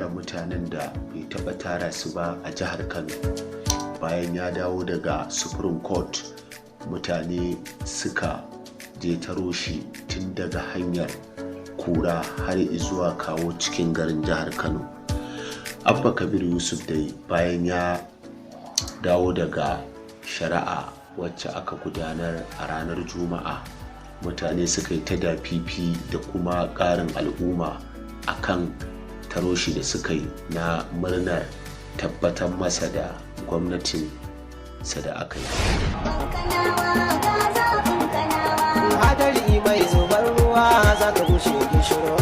tara mutanen da bai taɓa tara su ba a jihar Kano. Bayan ya dawo daga Supreme Court, mutane suka je taro shi tun daga hanyar Kura har zuwa kawo cikin garin jihar Kano. Abba Kabir Yusuf dai, bayan ya dawo daga shari'a wacce aka gudanar a ranar Juma'a, mutane suka yi ta dafifi da kuma ƙarin al'umma akan taro shi da suka yi na murnar tabbatar masa da gwamnatin sa da aka yi. Hadari mai zubar ruwa, za ka bushe kishirwa.